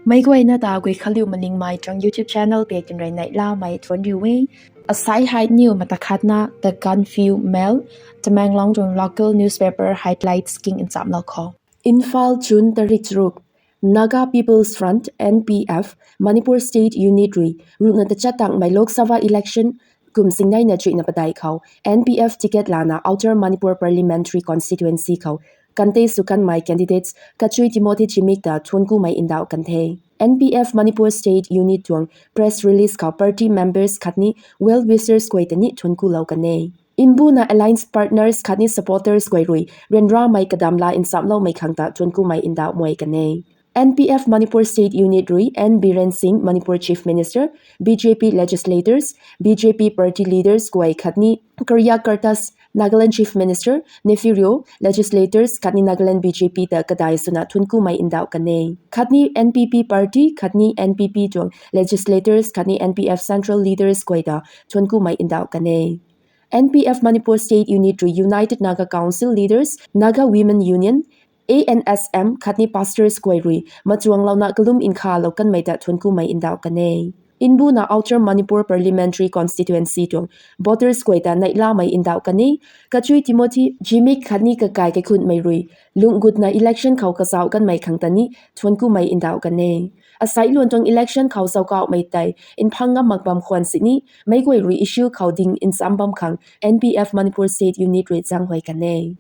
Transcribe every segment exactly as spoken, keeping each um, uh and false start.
Meic guayna ta Guikhanliu Malingmei tuang YouTube channel pei tinrui neihlamei thuanc riu e. Asai hei niw mata khatna The Gaanphiu Mail, Tamenglong tuang local newspaper highlights king nchamlou khou. Imphal, June tarik charuk. Naga People's Front, N P F, Manipur State Unit rui ruhna tachat tangmei Lok Sabha election kum singneina chuihna padeih khou N P F ticket lana Outer Manipur Parliamentary Constituency khou contest sw kanmei candidates Kachui Timothy Zimik ta thuanc kumei ndauh kan the. N P F Manipur State Unit tuang press release khou party members khatni well wishers guay ta ni thuanc kulou kan e. Mbuna alliance partners khatni supporters guay rui ryanramei kadam la nchamloumei khang ta thuanc kumei ndauh muai kan e. N P F Manipur State Unit rui N Biren Singh, Manipur Chief Minister, B J P legislators, B J P party leaders guay khatni karyakartas, Nagaland Chief Minister, Neiphiu Rio, legislators khatni Nagaland B J P ta kadai swna thuanc kumei ndauh kan e. Khatni N P P party khatni N P P tuang legislators khatni N P F central leaders guay ta thuanc kumei ndauh kan e. N P F Manipur State Unit rui United Naga Council Leaders, Naga Women Union, A N S M khatni pastors guay rui machuanglouna kalum nkhalou kanmei ta thuanc kumei ndauh kan e. Mbuna Outer Manipur Parliamentary Constituency tuang voters guay ta neihlamei ndauh kan e. Kachui Timothy Zimik khatni kakai kaikhunmei rui lungh gutna election khou kazauh kanmei khang ta ni thuanc kumei ndauh kan e. Asai luan tuang election khou zaukauhmei tei mphang ngam mak bam khwan sini meic guay rui issue khou ding ncham bam khang N P F Manipur State Unit rui zaenghuay kan e.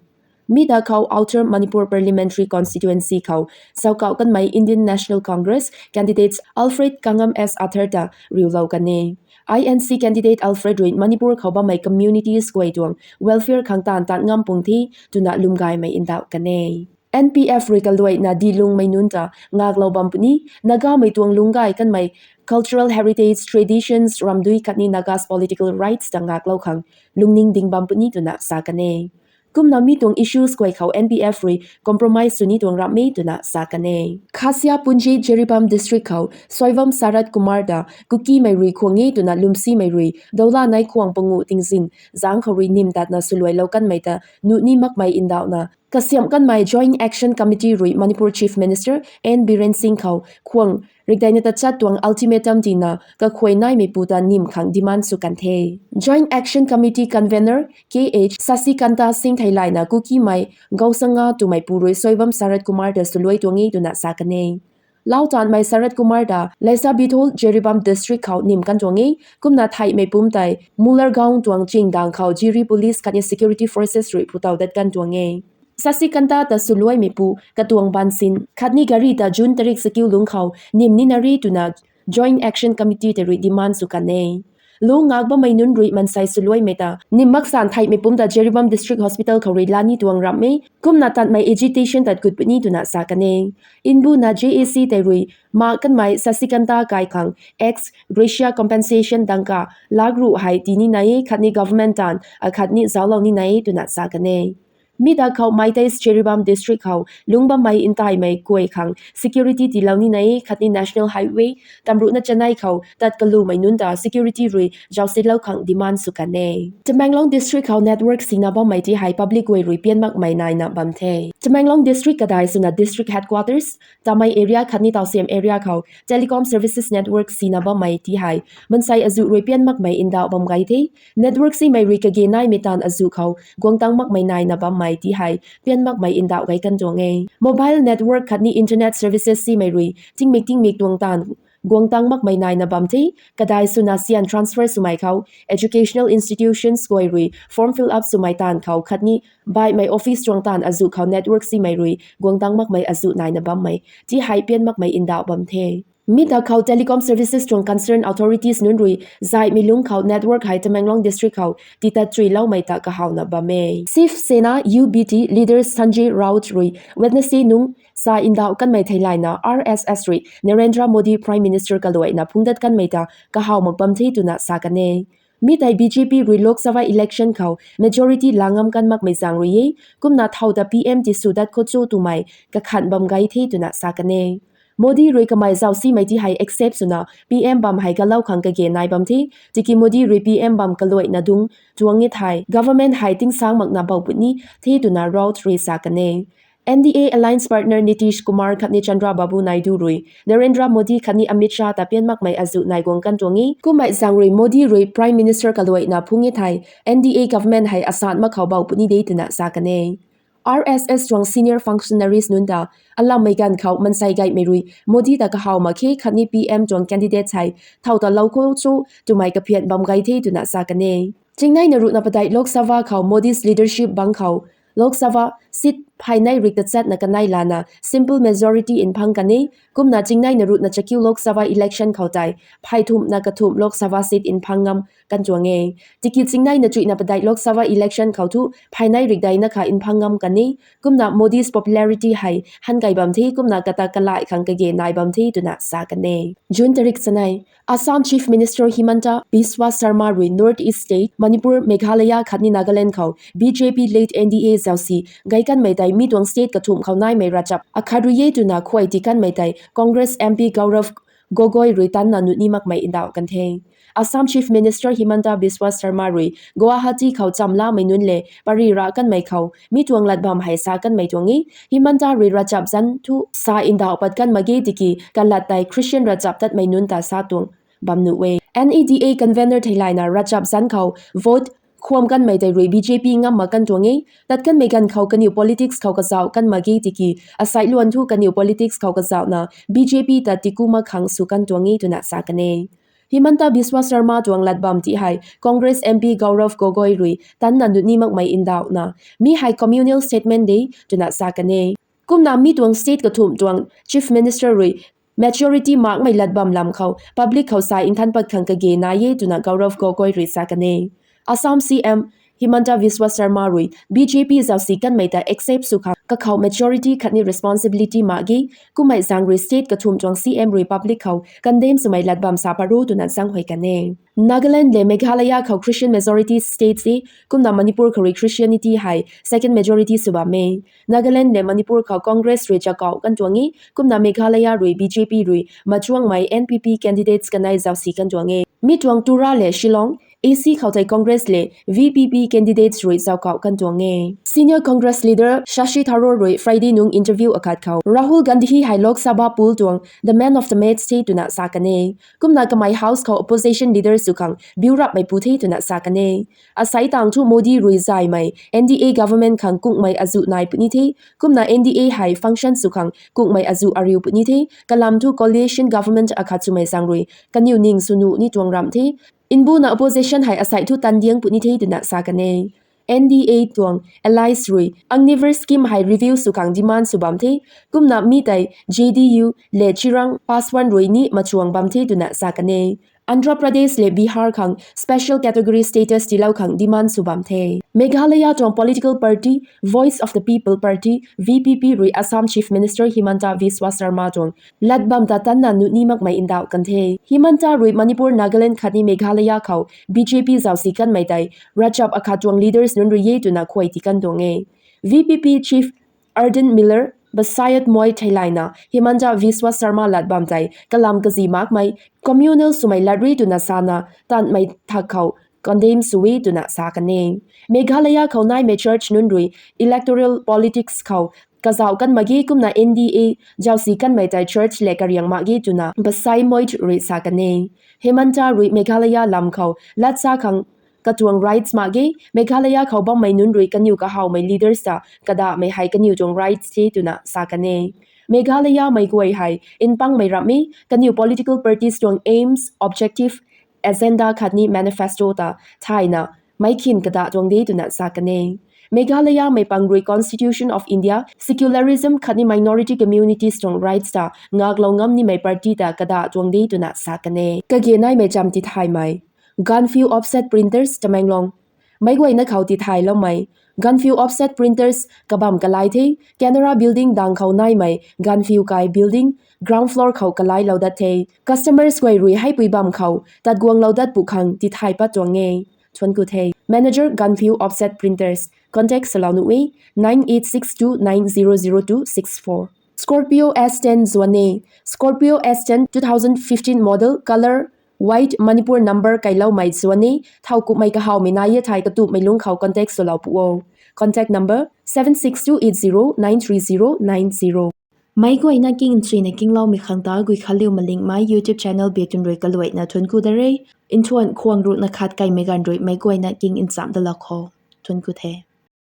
Mi ta khou Outer Manipur Parliamentary Constituency khou zaukauh kanmei Indian National Congress candidates Alfred Kangam S Athar ta riulou kan e. I N C candidate Alfred rui Manipur khou bammei communities guay tuang welfare khang taanv tat ngam pung the twna lwmgaymei ndauh kan e. N P F rui kaluaina dilungmei nunc ta ngaklou bam puni, Nagamei tuang lungc gay kanmei cultural heritage, traditions, ramdui khatni Nagas political rights ta ngaklou khang lungning ding bam puni twna sa kan e. Kumna mi tuang issues guay khou N P F rui compromise sw ni tuang ramh e twna sa kan e. Khasiapungji, Jiribam District khou Soibam Sarat Kumar ta Kukimei rui khuang e twna lwmsimei rui dawla nai khuang panguh tingzin zangc khou rui nim tatna swluailou kanmei ta nuh ni makmei ndauhna kasiamh kanmei Joint Action Committee rui Manipur Chief Minister N Biren Singh khou khuang rikdeina tachat tuang ultimatum tina kakhuay naimeipu ta nim khang demand sw kan the. Joint Action Committee Convener K H Sasikanta Singh theilayna Kukimei Gausanga twmeipu rui Soibam Sarat Kumar ta swluai tuang e twna sa kan e. Lau taanmei Sarat Kumar ta Leisa Bithol, Jiribam District khou nim kan tuang e. Kumna theihmei pumc tei Mulargaon tuang chingdang khou Jiri Police khatni security forces rui phutow dat kan tuang e. Sasikanta ta swluaimeipu katuang bansin khatni gari ta June tarik sakiu lungc khou nim nina re twna Joint Action Committee tei rui demand sw kan e. Lungc ngak bammei nunc rui mansei swluaimei ta nim maksan theihmei pumc ta Jiribam District Hospital khou rui lani tuang ramh e. Kumna tatmei agitation tat gut puni twna sa kan e. Mbuna J A C tei rui mak kanmei Sasikanta kai khang ex gratia compensation dangka lakh ruh hei tii nina e khatni government taanv akhatni zauclou nina e twna sa kan e. Mi ta khou Meiteis Jiribam District khou lungc bammei ntaimei guay khang security tiilou nina e khatni National Highway tamruhna chanei khou tat kalumei nunc ta security rui zausitlou khang demand sw kan e. Tamenglong District khou network sina bammei ti hei public guay rui pian makmei naina bam the. Tamenglong District kadai swna District Headquarters, Tamei area khatni Tawsem area khou telecom services network sina bammei ti hei mansei azuh rui pian makmei ndauh bam gay the. Network simei rui kage naimei taanv azuh khou guang tang makmei naina bammei ti hei pian makmei ndauh gay kan tuang e. Mobile network khatni internet services simei rui tingmik tingmik tuang taanv guang tang makmei naina bam the. Kadai swna sian transfer swmei khou, educational institutions guay rui form fill up swmei taanv khou khatni baihmei office tuang taanv azuh khou network simei rui guang tang makmei azuh naina bammei ti hei pian makmei ndauh bam the. Mi ta khou telecom services tuang concerned authorities nunc rui zaihmei lungc khou network hei Tamenglong District khou titat chuiloumei ta kahawna bam e. Shiv Sena U B T leader Sanjay Raut rui Wednesday nungc sa ndauh kanmei theilayna R S S rui Narendra Modi Prime Minister kaluaina phungdat kanmei ta kahaw mak bam the twna sa kan e. Mi tei B J P rui Lok Sabha election khou majority la ngam kan makmei zaeng rui e. Kumna thow ta P M tisw dat khou cho twmei kakhan bam gay the twna sa kan e. Modi rui kamei zausimei ti hei accept swna P M bam hei galou khang kage nai bam the. Tiki Modi rui P M bam kaluaina dungc tuang e thei government hei tingsang makna bou puni the twna Raut rui sa kan e. N D A alliance partner Nitish Kumar khatni Chandra Babu Naidu rui Narendra Modi khatni Amit Shah ta pian makmei azuh nai guang kan tuang e. Kummei zaeng rui Modi rui Prime Minister kaluaina phungc e thei, N D A government hei asat mak khou bou puni de twna sa kan e. R S S tuang senior functionaries nunc ta alammei ganv khou mansei gaymei rui Modi ta kahaw mak khe khatni P M tuang candidate hei thow ta lou khou cho twmei kaphian bam gay the twna sa kan e. Chingneina ruhna padeih Lok Sabha khou Modi's leadership bang khou Lok Sabha seat phay nei rik tachatna kanei lana simple majority nphang kan e. Kumna chingneina ruhna chakiu Lok Sabha election khou tei phay thumhna kathumh Lok Sabha seat nphang ngam kan tuang e. Tiki chingneina chuihna padeih Lok Sabha election khou thu phay nei rik deina kha nphang ngam kan e. Kumna Modi's popularity hei han kai bam the, kumna kata kalai khang kage nai bam the twna sa kan e. June tarik chanei, Assam Chief Minister Himanta Biswa Sarma rui North East State, Manipur, Meghalaya khatni Nagaland khou B J P led N D A zausi gay kanmei tei mi tuang state kathumh khou naimei ravchap akhat rui e twna khuay ti kanmei tei Congress M P Gaurav Gogoi rui tanna nuni makmei ndauh kan the. Assam Chief Minister Himanta Biswa Sarma rui Guwahati khou chamlamei nunc le pary ra kanmei khou mi tuang lat bam hei sa kanmei tuang e. Himanta rui ravchap zanc thu sa ndauh pat kan mak ge tiki kalat tei Christian ravchap tatmei nunc ta sa tuang bam nuh e. N E D A convener theilayna ravchap zanc khou vote khwam kanmei tei rui B J P ngam mak kan tuang e. Tat kanmei ganv khou kaniw politics khou kazauh kan mak ge tiki asai luan thu kaniw politics khou kazauhna B J P ta tiku mak khang sw kan tuang e twna sa kan e. Himanta Biswa Sarma tuang lat bam ti hei Congress M P Gaurav Gogoi rui tanna nuni makmei ndauhna mi hei communal statement de twna sa kan e. Kumna mi tuang state kathumh tuang Chief Minister rui majority makmei lat bam lam khou public khou sa nthan pat khang kage nai e twna Gaurav Gogoi rui sa kan e. Assam C M Himanta Biswa Sarma rui B J P zausi kanmei ta accept sw khang kakhou majority khatni responsibility mak ge. Kummei zaeng rui state kathumh tuang C M rui public khou condemn swmei lat bam sa pat ro twna zaenghuay kan e. Nagaland le Meghalaya khou Christian majority states e, kumna Manipur khou rui Christianity hei second majority sw bam e. Nagaland le Manipur khou Congress rui chakauh kan tuang e, kumna Meghalaya rui B J P rui machuangmei N P P candidates kanei zausi kan tuang e. Mi tuang Tura le Shillong, A C khou tei Congress le V P P candidates rui zaukauh kan tuang e. Senior Congress leader Shashi Tharoor rui Friday nung interview akhat khou Rahul Gandhi hei Lok Sabha poll tuang the man of the match the twna sa kan e. Kumna kamei House khou opposition leaders sw khang biu rapmei pu the twna sa kan e. Asai tang thu Modi rui zaymei N D A government khang kunghmei azuh nai puni the. Kumna N D A hei function sw khang kunghmei azuh ariu puni the. Kalam thu coalition government akhat swmei zaeng rui kaniw ning sw nuh ni tuang ramh the. Nbuna opposition hei asai thu tan diang puni the twna sa kan e. N D A tuang allies rui Agniveer scheme hei review sw khang demand sw bam the. Kumna mi tei J D U le Chirag Paswan rui ni machuang bam the twna sa kan e. Andhra Pradesh le Bihar khang special category status tilou khang demand sw bam the. Meghalaya tuang political party Voice of the People Party, V P P rui Assam Chief Minister Himanta Biswa Sarma tuang lat bam ta tanna nuni makmei ndauh kan the. Himanta rui Manipur, Nagaland khatni Meghalaya khou B J P zausi kanmei tei ravchap akhat tuang leaders nunc rui e twna khuay ti kan tuang e. V P P chief Ardent Miller, Basaiawmoit theilayna Himanta Biswa Sarma lat bam tei kalam kazi makmei, communal swmei lat ri twna sana tanmei thak khou condemn sw e twna sa kan e. Meghalaya khou naimei church nunc rui electoral politics khou kazauh kan mak ge, kumna N D A zausi kanmei tei church le kariang mak ge twna Basaiawmoit rui sa kan e. Himanta rui Meghalaya lam khou latsa khang katuang rights mak ge, Meghalaya khou bammei nunc rui kaniw kahawmei leaders ta kadahmei hei kaniw tuang rights the twna sa kan e. Meghalayamei guay hei npangmei ramh e, kaniw political parties tuang aims, objective, agenda khatni manifesto ta thayna meic khin kadah tuang de twna sa kan e. Meghalayamei pang rui Constitution of India, secularism khatni minority communities tuang rights ta ngaklou ngam nimei party ta kadah tuang de twna sa kan e. Kage naimei cham tithaymei Gaanphiu Offset Printers, Tamenglong. Meic guayna khou tithayloumei Gaanphiu Offset Printers kabam kalai the. Canara Building dang khou naimei Gaanphiu kai building ground floor khou kalailou dat the. Customers guay rui heipui bam khou tat guanglou dat pu khang tithay pat tuang e. Thuanc ku the. Manager, Gaanphiu Offset Printers. Contact salou nuh e, nine eight six two nine zero zero two six four. Scorpio S ten zuan e. Scorpio S ten two thousand fifteen model, color white, Manipur number kailoumei zuan e. Thow kumhmei kahawmei nai e thei katumhmei lungc khou contact swlou pu o. Contact number seven six two eight zero nine three zero nine zero. Meic guayna king nchuina kingloumei khang ta Guikhanliu Malingmei YouTube channel biak tun rui kaluaina thuanc ku da re. Nthuan khwang ruhna khat kaimei ganv rui meic guayna king nchamh da lak kho. Thuanc ku the.